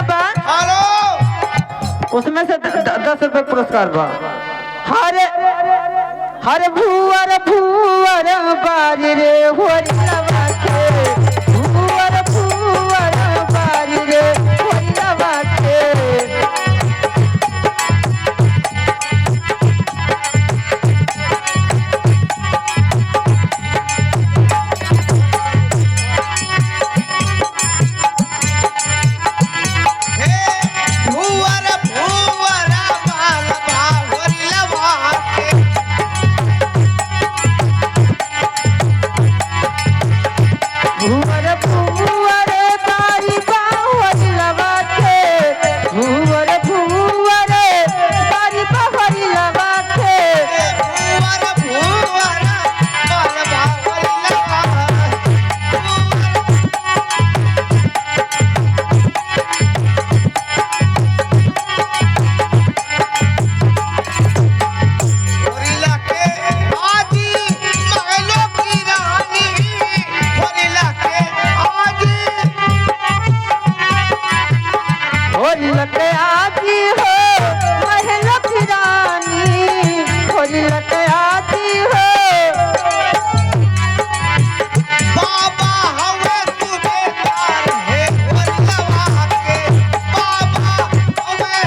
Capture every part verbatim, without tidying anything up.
बा। हेलो। उसमें से द-, द-, दस रुपये पुरस्कार बा। हरे, हरे भुअर भुअर बारी रे होरी लवा के, भुअर भुअर बारी रे होरी लवा के। हे भुअर भुअर बाल बा होरी लवा के। भुअर भुअर बारी बा होरी लवा के। भुअर भुअर बारी बा होरी लवा के। भुअर भुअर बाल बा होरी लवा के। होरी लके आजी महलों की रानी, होरी लके आजी। होरी लके आजी हो महलों की रानी, होरी लके आजी हो। बाबा हवे सूबेदार हे होरी लवा के, बाबा हवे।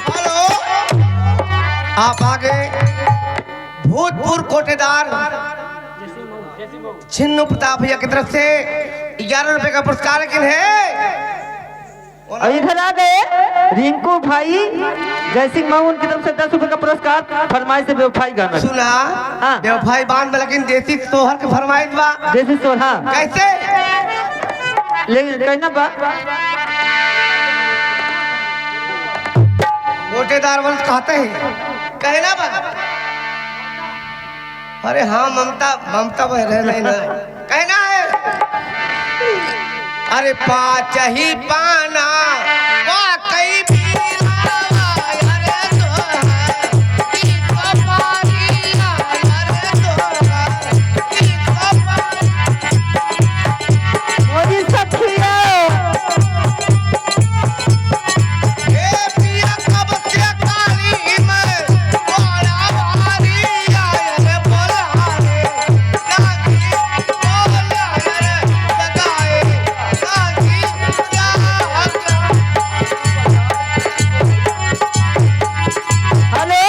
हेलो, आप आगे भूतपूर्व कोटेदार छिन्नू प्रताप भैया की तरफ से ग्यारह रुपए का पुरस्कार लेकिन है। और इधर आ गए रिंकू भाई जयसिंह मऊ, उनकी तरफ से दस रुपए का पुरस्कार, फरमाइश है बेवफाई गाना। सुना, हाँ। बेवफाई बांध में, लेकिन देसी सोहर के फरमाइश बा। देसी सोहर, हाँ। कैसे? लेकिन कहना बा। कोटेदार वंश कहते हैं, कहना बा। अरे हाँ, ममता, ममता बह रहे नहीं ना। कहना है, अरे पाँच ही पाना, वाकई बीरा, अरे तोहर, ई कपारिया, अरे तोहर, ई कपार। मोरी सखिया। ए पिया कब से काली में बड़ा भारी आयल बोला रे, नागी बोला रे, जगाए नागी जाग। हेलो,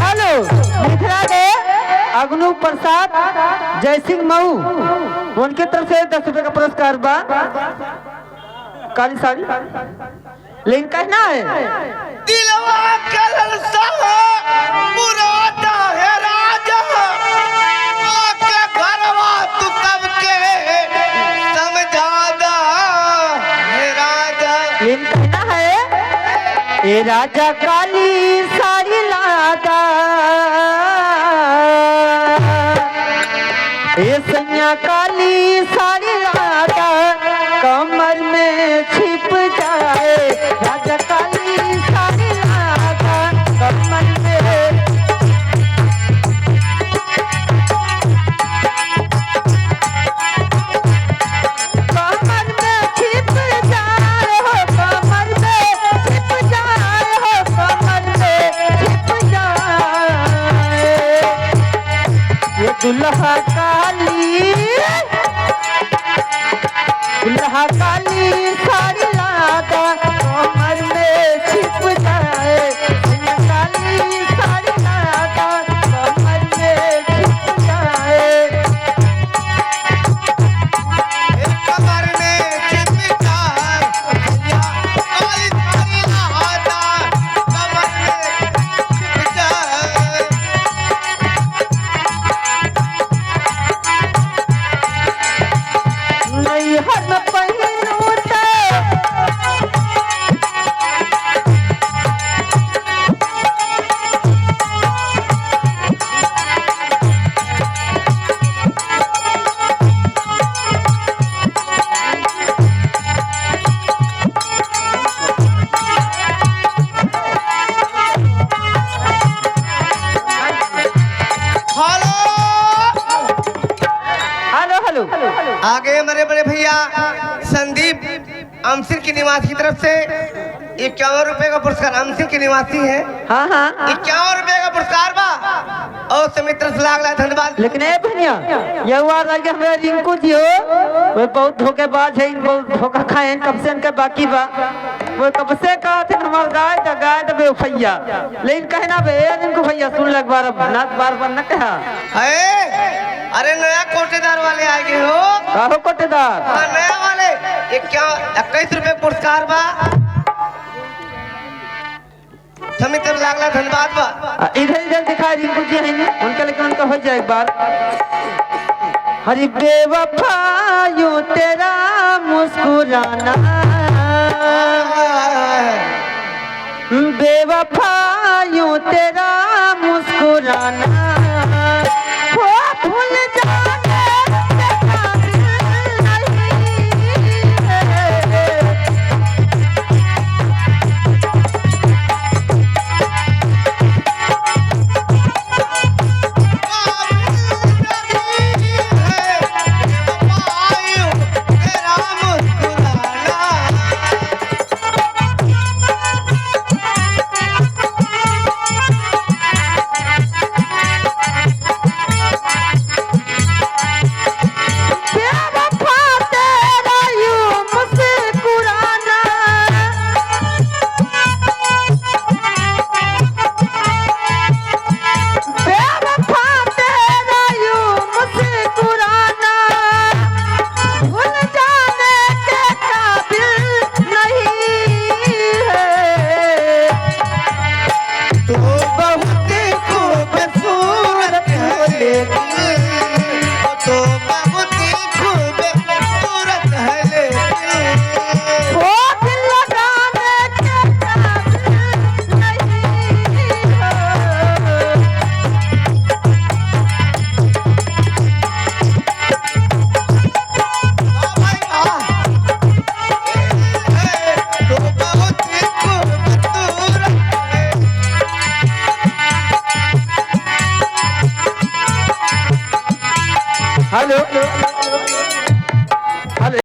हेलो, मिथिला के अगनू प्रसाद जयसिंह मऊ, उनके तरफ से दस रुपए का पुरस्कार बा। काली साड़ी। लेकिन कहना है, दिलवा के ललसा मुरादा है राजा, आके घरवा तू सबके समझा दा है राजा। लेकिन कहना है, ए राजा काली साड़ी लादा, ए सैया काली साड़ी लादा, कमर में छिप जाए। राजा काली साड़ी लादा, कमर में, कमर में छिप जाए हो, कमर में छिप जाए हो, कमर में छिप जाए। ये दुल्हा काली, दुल्हा काली साड़ी लादा, कमर में छिप जाए। काली साड़ी लादा, कमर में छिप जाए। कमर में छिप जाए, काली साड़ी लादा, कमर में छिप जाए। नैहर में पहिनू त आगे हमारे बड़े भैया संदीप अमसिर की निवास की तरफ से इक्यावन रुपए का पुरस्कार, अमसिर की निवासी है। हाँ, हाँ, हाँ। इक्यावन रुपए का पुरस्कार बा। और समित्र से लाख लाख धन्यवाद। लेकिन ए भैया, ये बात आके हमारे रिंकू जी हो, वो बहुत धोखेबाज है, बहुत धोखा खाए हैं, कब से इनके बाकी बा। वो कब से कहा थे हमार गाय द, गाय द बेवफैया। लेकिन कहना बे, ए रिंकू भैया, सुन ले एक बार, अब ना बार बार न कहा। है? अरे नया कोटेदार वाले आ गए हो। का हो कोटेदार? हाँ, नया वाले। ये क्या, इक्कीस रुपए पुरस्कार बा। समित्र लाख लाख धन्यवाद बा। आ, इधर, इधर दिखाई रिंकू जी हैं, उनके लेकिन उनका हो जाए एक बार। अरे बेवफा यूं तेरा मुस्कुराना, बेवफा यूं तेरा मुस्कुराना, हो भूल जाने के काबिल नहीं है। बेवफा तेरा यूं मुस्कुराना, बेवफा तेरा यूं मुस्कुराना, भूल जाने के काबिल नहीं है। तू बहुत खूबसूरत है लेकिन, तू बहुत खूबसूरत है लेकिन, वो दिल लगाने के काबिल नहीं हो। वाह भाई वाह। हेलो।